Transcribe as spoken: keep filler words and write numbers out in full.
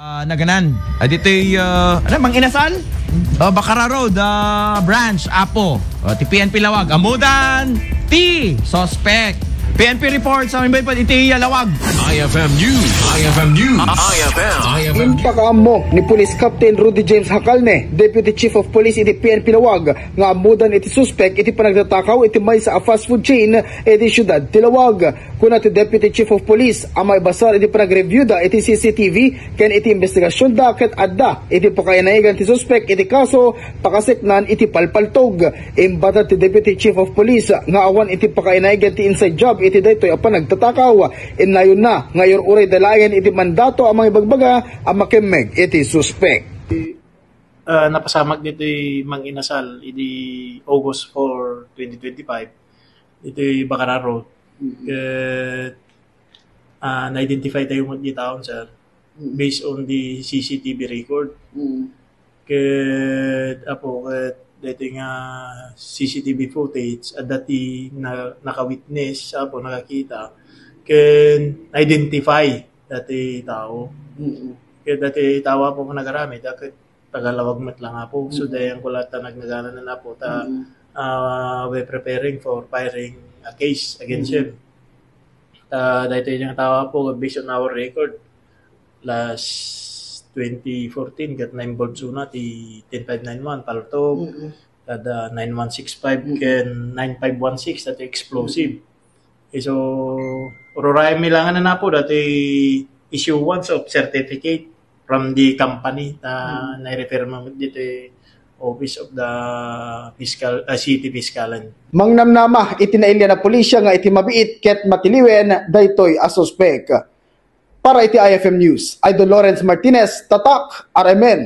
Ah, naganan. Ah, dito'y, ah, ano, Mang Inasal? Ah, Bacara Road, ah, branch, Apo. Ah, ti P N P Lawag, ammodan ti suspect. P N P report sa aming baypad iti, ah, Lawag. I F M News. I F M News. I F M. Impakaammo ni Police Captain Rudy James Hacalne, Deputy Chief of Police iti P N P Lawag, nga ammodan iti suspek iti panagtatakaw iti maysa a fast food chain iti siudad ti Lawag. Kuna ti Deputy Chief of Police a maibasar iti panagreviewda iti C C T V ken iti investigasyonda ket adda iti pakainayagan ti suspek iti kaso pakaseknan iti palpaltog. Imbatat ti Deputy Chief of Police nga awan iti pakainayagan ti inside job iti daytoy a panagtatakaw. Innayonna nga iyur-urayda laengen iti mandato a mangibagbaga a makemmeg iti suspek. Ah, napasamak ditoy Mang Inasal idi August four, twenty twenty-five, ditoy Bacara Road. Ket, ah, na-identify tayo met di taon, sir, based on the C C T V record. Ket, apo, ket daytoy nga C C T V footage, adda ti na-, naka-witness, apo, nakakita. Ken identify dati tao. Ket dati tao, apo, nga nagaramid, ket taga Lawag met lang, apo. So, dayang ko latta nagnagananan, apo, ta, ah, we're preparing for filing a case against him. Ta, daytoy nga tao, apo, based on our record, last twenty fourteen, ket na-involve suna ti ten five nine one, paltog, kada nine one six five, ken nine five one six, dati explosive. Eh, so, ururay mi lang, apo, dati issuance of certificate from the company, ta nai-refer mo dito office of the fiscal, ah, city fiscalan. Mangnamnama iti nailian a pulisya nga iti mabiit ket matiliwen daytoy a suspek. Para iti I F M News, Idol Lawrence Martinez, Tatak, R M N.